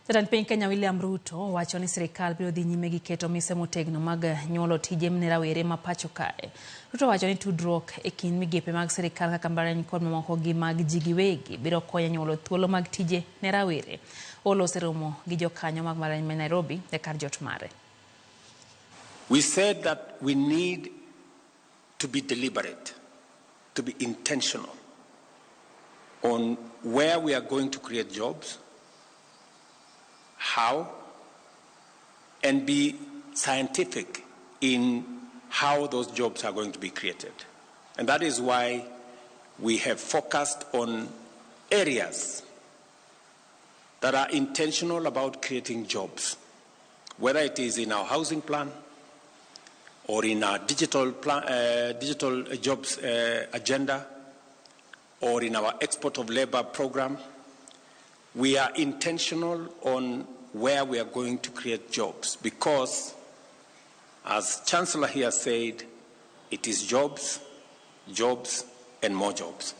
Jatend piny Kenya William Ruto wacho ni sirikal biro dhi nyime gi keto mise motegno mag nyuolo tije ne rawere ma pacho kae. Ruto wacho ni tudruok e kind migepe mag sirikal kaka mbalariany kod mamoko gi mag ji giwegi biro konyo e nyuolo thuolo mag tije ne rawere. Olo oseromo gi jokanyo mag mbalariany ma Nairobi e kar jot mare. We said that we need to be deliberate, to be intentional on where we are going to create jobs, how, and be scientific in how those jobs are going to be created. And that is why we have focused on areas that are intentional about creating jobs, whether it is in our housing plan or in our digital, plan, digital jobs agenda or in our export of labor program. We are intentional on where we are going to create jobs because, as Chancellor here said, it is jobs, jobs, and more jobs.